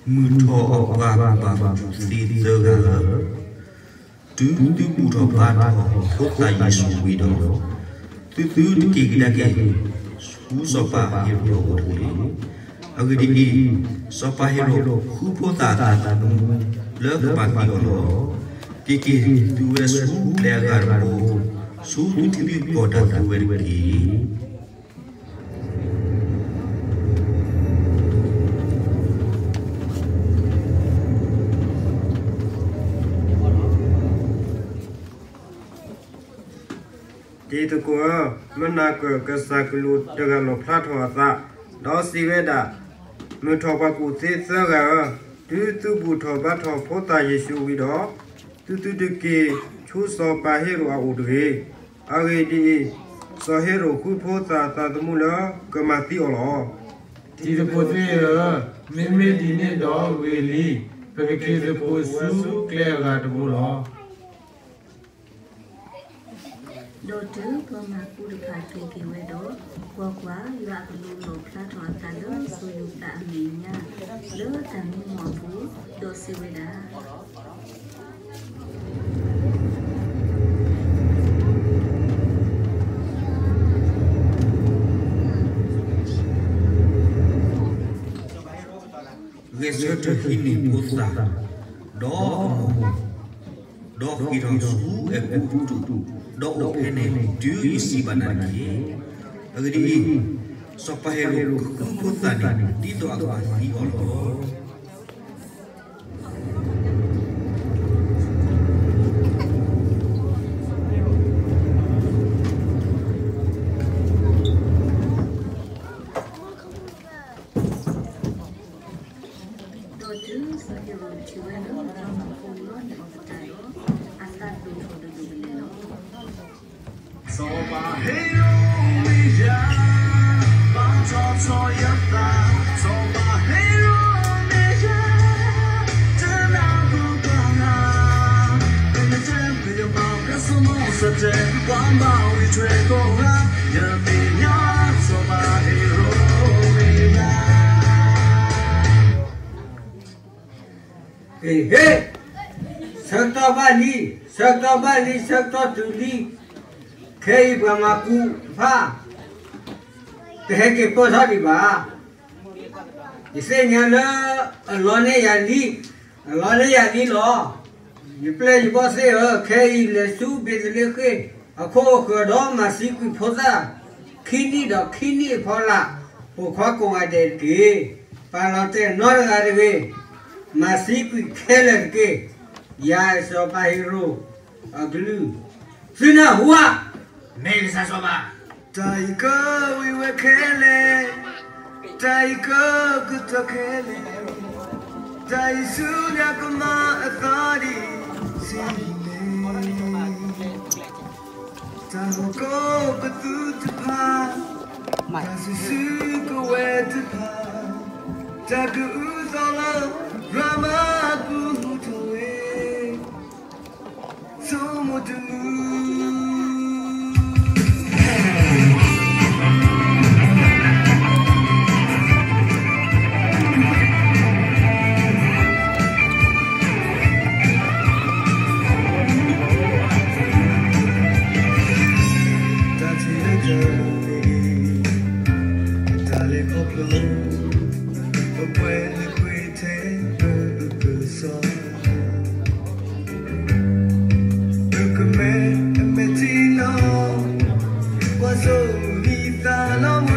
မုၢ်ထီၣ်အပှၤကူၣ်ဘၣ်ကူၣ်သ့သၢဂၤဧၢ, တုၤသုဘူၣ်ထီၣ်ဘါထီၣ်ဖိသၣ်ယ့ၣ်ၡူးဝံၤဒီး, သုသုတက့ၤကဒါက့ၤ ဆူစီၤပၤဟ့ရိၣ်အအိၣ်တဂ့ၤ. အဂ့ၢ်ဒ်အံၤ, စီၤပၤဟ့ရိၣ်ဃုဖိသၣ်အသးသမူလၢကမၤသံအီၤလီၤ. က့ၤက့ၤသုဝဲဆူကျဲအဂၤတဘိ, ဆူသုထံသုကီၢ်တၢ်သုဝဲတက့ၢ်. တံၤသကိးဧၢ, မုၢ်နၤကၢၣ် ကစၢ်ကလူးတဂၤလီၣ်ဖျါထီၣ်အသး, ဒီးစံးဝဲဒၣ်, မုၢ်ထီၣ်ပှၤကူၣ်သ့သၢဂၤဧၢ, တုၤသုဘူၣ်ထီၣ်ဘါထီၣ်ဖိသၣ်ယ့ၣ်ၡူးဝံၤဒီး, သုသုတက့ၤဆူစီၤပၤဟ့ရိၣ်အအိၣ်တဂ့ၤ. အဂ့ၢ်ဒ်အံၤ, စီၤဟ့ရိၣ်ဃုဖိသၣ်အသးသမူလၢကမၤသံအီၤလီၤ. တံၤသကိးသ့ၣ်ဧၢ, မ့မ့ၢ်ဒ်န့ၣ်ဒီးဂ့ၤလံ, ပကက့ၤသကိးဆူကျဲအဂၤတဘိလီၤ. ဒီးတုၤပှၤမၤကူတဖၣ်က့ၤက့ၤဝဲဒီး, ကွၢ်ကွၢ်, ယွၤအကလူးလီၣ်ဖျါထီၣ်အသးလၢစီၤယိၤသးအမဲာ်ညါ, လၢတၢ်မံမီၢ်အပူၤ, ဒီးစံးဝဲဒၣ်, ဂဲၤဆၢထၢၣ်ဟံးန့ၢ်ဖိသၣ်, ဒီးအမိၢ်, ဒီးဃ့ၢ်ထီၣ်ဆူအဲၤကူပတူး, ဒီးအိၣ်ဖဲန့ၣ်တုၤယစံးဘၣ်နၤတက့ၢ်. အဂ့ၢ်ဒ်အံၤ, စီၤပၤဟ့ရိၣ်ကဃုဖိသၣ်န့ၣ် ဒ်သိးအကမၤသံအီၤလီၤ. ဒီးတုၤစီၤဟ့ရိၣ်ထံၣ်ဝဲလၢပှၤမၤကူလီန့ၢ်အီၤသတးဒီး, အသးဒိၣ်ထီၣ်ဒိၣ်ဒိၣ်ကလဲာ်လီၤ. စီၤပၤဟ့ရိၣ်မ့ၢ်ယၤ, ဘါထီၣ်ထီၣ်ယသး, စီၤပၤဟ့ရိၣ်မ့ၢ်ယၤ, တနၢ်ဟူဘၣ်နၤ, ပနတဲပယဘၣ် ကဆိမိၣ်စတဲ, ပှၤဘၣ်ဝံၤထွဲကိးဂၤ, ယမဲာ်ညါ စီၤပၤဟ့ရိၣ်မ့ၢ်ယၤ. ဟ့ၣ်, ဆၢကတီၢ်ဘၣ်လံ, ဆၢကတီၢ်ဘၣ်လံ, ဆၢကတီၢ်တုၤလံ, ခဲအံၤပှၤမၤကူတဖၣ် တဟဲက့ၤပၢၢ်ထီၣ်ဒံးဘၣ်. ယသ့ၣ်ညါလၢအလီန့ၢ်ယၤလံ, အလီန့ၢ်ယၤလံလီၤ. ယပျဲၢ်ယဘီၣ်သ့ၣ်ဧၢ, ခဲအံၤလဲၤဆူဘ့းသလ့ဃ့ၣ် အခိၣ်အဃၢၤဒီးမၤသံကွံာ်ဖိသၣ် ခံနံၣ်ဒီးခံနံၣ်အဖီလာ်, ပိာ်ခွါကိးဂၤဒဲးတက့ၢ်. ပာ်လီၤတဲာ်နီတဂၤတဂ့ၤ, မၤသံကွံာ်ခဲလၢာ်တက့ၢ်. ယၤစီၤပၤဟ့ရိၣ်အကလုၢ်, သုနၢ်ဟူဧါ, မ့ၢ်ကစၢ်စီၤပၤ. တၢ်အံၤကဝံၤဝဲခဲလၢာ်, တၢ်အံၤကကတီၢ်ခဲလၢာ်, တၢ်အံၤဆူညါကမၤအသးဒ်ဆံးန့ၣ်, တၢ်ဟီၣ်ခိၣ်ကသူတဖၣ်, တၢ်စုဆူကဝဲၤတဖၣ်, တၢ်ကအုသီလၢ ယွၤမၤပူထီၣ်ဝဲ ဆိကမိၣ်တမုာ် တၢ်ထံၣ်လၢတၢ်န့ၣ်, တၢ်လဲၤခီဖျိ, ပကွဲးလၢကွံာ်ထဲပကစီၣ် ပကမဲအမဲာ်ထံနီၤ, ကွၢ်စိနံၤသးလီၤဝံၤ,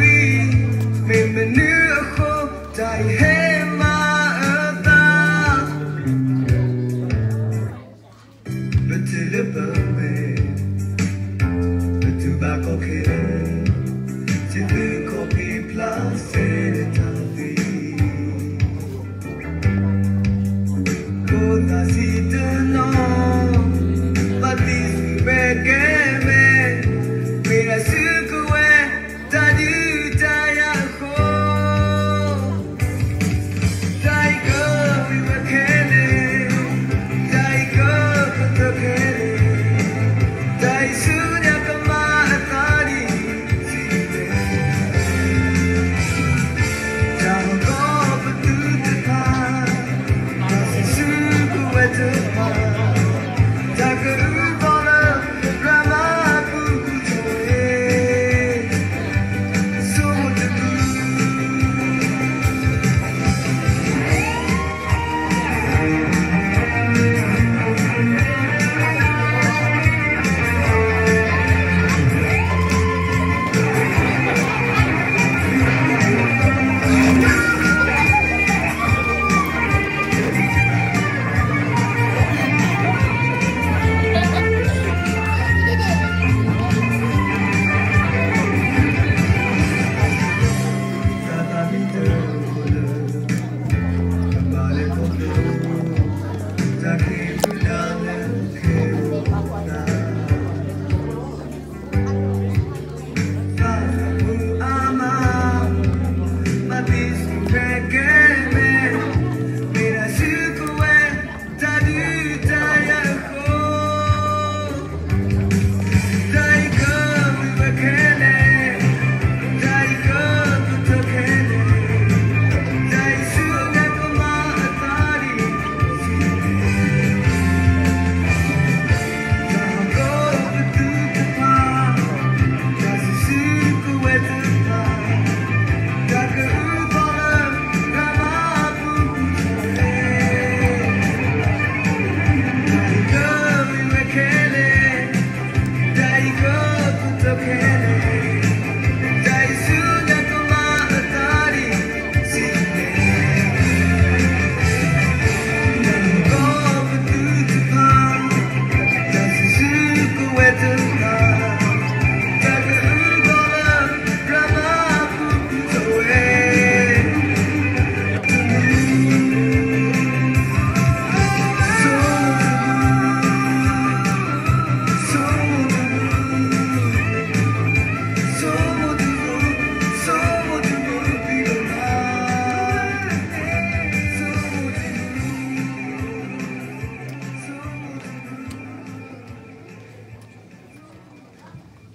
မ့ၢ်မနုၤအဃိ တၢ်အံၤဟဲမၤအသး, ပတုၤလၢပမဲာ်, ပတုၤဘၣ်ကီခဲလၢာ်, စံးသုခီၣ်ဖံးဖျါစဲတၢ်သံ ဖိသၣ်ဆံးတနီၤ, ဘၣ်သံဆူၣ်မဲာ်ကဲမဲာ်, မ့ၢ်ဒၣ်ဆူကဝဲၤ တၢ်ဒုးတၢ်ယၤအဃိ, တၢ်အံၤကဝံၤဝဲခဲလၢာ်, တၢ်အံၤကကတၢၢ်ခဲလၢာ်, တၢ်အံၤဆူညါကမၤအသးဒ်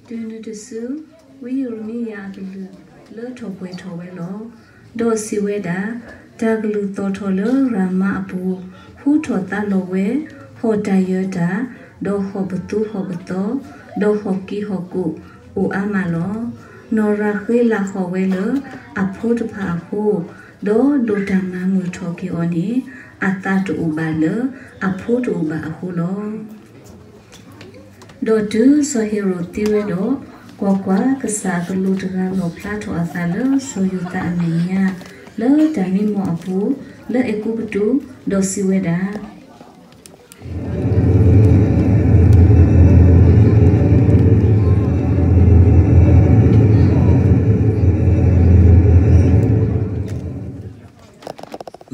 တုၤနုၤတစု, ဝံယံးရမံယၤအကလုၢ်လၢထီၣ်ပှဲၤထီၣ်ဝဲလီၤ. ဒီးစံးဝဲဒၣ်, တၢ်ကလုၢ်သီၣ်ထီၣ်လၢရၤမါအပူၤ, ဟူထီၣ်သါလီၤဝဲ, ဟီၣ်တၢ်ယၢၤတၢ်, ဒီးဟီၣ်ပသူဟီၣ်ပသီ, ဒီးဟီၣ်ကံၢ်ဟီၣ်ကိၣ်, အိၣ်အါမးလီၤ. နီၢ်ရၤဃ့လးဟီၣ်ဝဲလၢအဖိတဖၣ်အဃိ, ဒီးဒိၣ်တၢ်မၤမုာ်ထီၣ်က့ၤအီၤန့ၣ်, အသးတအိၣ်ဘၣ်လၢအဖိတအိၣ်ဘၣ်အဃိလီၤ. ဒီးတုၤစီၤဟ့ၤရိာ်သံဝဲဒီး, ကွၢ်ကွၢ်, ကစၢ်အကလူးတဂၤလီၣ်ဖျါထီၣ်အသးလၢစီၤယိၤသးအမဲာ်ညါ, လၢတၢ်မံမီၢ်အပူၤ, လၢအဲၤကူပတူး, ဒီးစံးဝဲဒၣ်,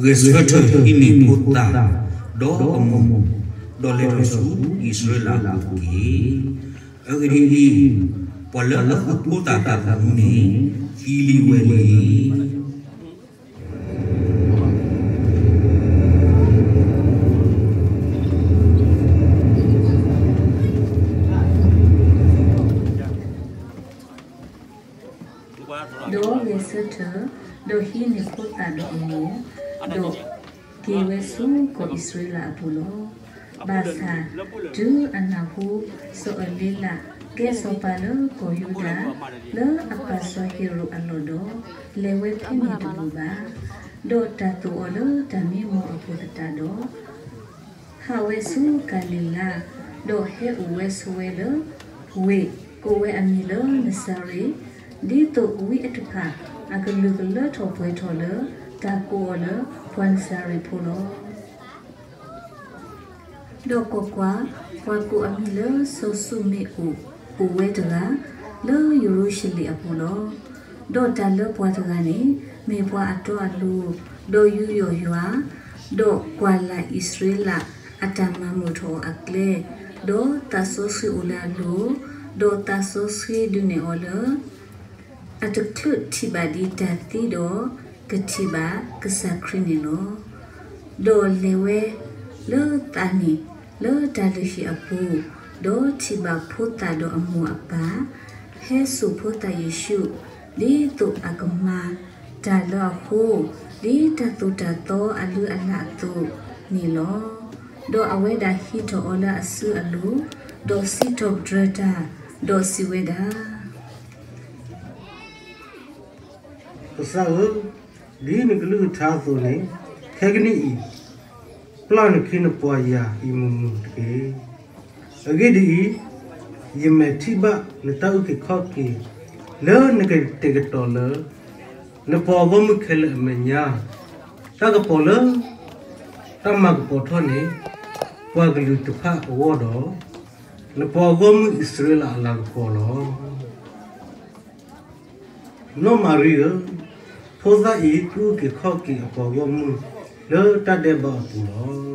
ဂဲၤဆၢထၢၣ်ဟံးန့ၢ်ဖိသၣ်ဒီးအမိၢ်, ဒီးလဲၤထီၣ်ဆူအံၣ်စရ့လးအပူၤတက့ၢ်. အဂ့ၢ်ဒ်အံၤ, ပှၤလၢအဃုဖိသၣ်တၢ်မူန့ၣ် သံလံဝဲလံ. ဒီးဂဲၤဆၢထၢၣ်, ဒီးဟံးန့ၢ်ဖိသၣ်ဒီးအမိၢ်, ဒီးက့ၤဝဲဆူကီၢ်အံၣ်စရ့လးအပူၤလီၤ. ဘၣ်ဆၣ်, တုၤအနၢ်ဟူစီၤအလ့လး ကဲစီၤပၤလၢကီၢ်ယူဒၤ, လၢအပၢ်စီၤဟ့ၤရိာ်အလီၢ်ဒီး, လဲၤဝဲဖဲန့ၣ်တဘူၣ်ဘၣ်. ဒီးတၢ်သိၣ်အီၤလၢတၢ်မံမီၢ်အပူၤသတးဒီး ဟးဝဲဆူကၤလံၤလါ, ဒီးဟဲအိၣ်ဝဲဆိးဝဲလၢဝ့ၢ်ကိးဝဲအမံၤလၢနစၤရ့း, ဒ်သိးဝံအတဖၣ်အကလုာ်ကလၢထီၣ်ပှဲၤထီၣ်လၢတၢ်ကိးအီၤလၢပှၤနစၤရ့းဖိလီၤ. ဒီးကွၢ်ကွၢ်, ပှၤကိးအမံၤလၢစီၤၡူမ့းအိၣ်, အိၣ်ဝဲတဂၤလၢယရူၤၡလ့ၣ်အပူၤလီၤ. ဒီးတၢ်လၢပှၤတဂၤန့ၣ် မ့ၢ်ပှၤအတီအလိၤ, ဒီးယူးယီၣ်ယွၤ, ဒီးကွၢ်လၢ်အံၣ်စရ့လးအတၢ်မၤမုာ်ထီၣ်အီၤအကျဲ, ဒီးသးစီဆှံအိၣ်လၢအလိၤ, ဒီးသးစီဆှံဒုးနဲၣ်အီၤလၢ အတချုးထံၣ်ဘၣ်ဒံးတၢ်သံဒီး ကထံၣ်ဘၣ်ကစၢ်ခရံာ်န့ၣ်လီၤ. ဒီးလဲၤဝဲလၢသးန့ၣ်လၢတၢ်လုၢ်ဟံၣ်အပူၤ, ဒီးထံၣ်ဘၣ်ဖိသၣ်ဒီးအမိၢ်အပၢ်, ဟဲစိာ်ဖိသၣ်ယ့ၣ်ၡူး, ဒ်သိးအကမၤတၢ်လၢအဃိ, ဒ်တၢ်သိၣ်တၢ်သီအလုၢ်အလၢ်အသိးန့ၣ်လီၤ. ဒီးအဝဲဒၣ်ဟံးထီၣ်အီၤလၢအစုအလိၤ, ဒီးစံးထီၣ်ပတြၢၤတၢ်, ဒီးစံးဝဲဒၣ် ကစၢ်ဧၢ, ဒ်နကလုၢ်ကထါအသိးန့ၣ်, ခဲကနံၣ်အံၤ, ပျၢ်နခ့နပှၤယၤအံၤမုာ်မုာ်တက့ၢ်. အဂ့ၢ်ဒ်အံၤ, ယမဲာ်ထံၣ်ဘၣ်နတၢ်အုၣ်က့ၤခီၣ်က့ၤ လၢနကတဲာ်ကတီၤလၢ နပှၤဂီၢ်မုၢ်ခဲလၢာ်အမဲာ်ညါ, တၢ်ကပီၤလၢ တၢ်မၤကပီၤထီၣ်န့ၣ် ပှၤကလုာ်တဖၣ်အဂီၢ်ဒီး နပှၤဂီၢ်မုၢ်အံၣ်စရ့လးအလၤကပီၤလီၤ. နီၢ်မၤရံဧၢ, ဖိသၣ်အံၤကအုၣ်က့ၤခီၣ်က့ၤအပှၤဂီၢ်မုၢ်လၢတၢ်ဒဲးဘးအပူၤလီၤ.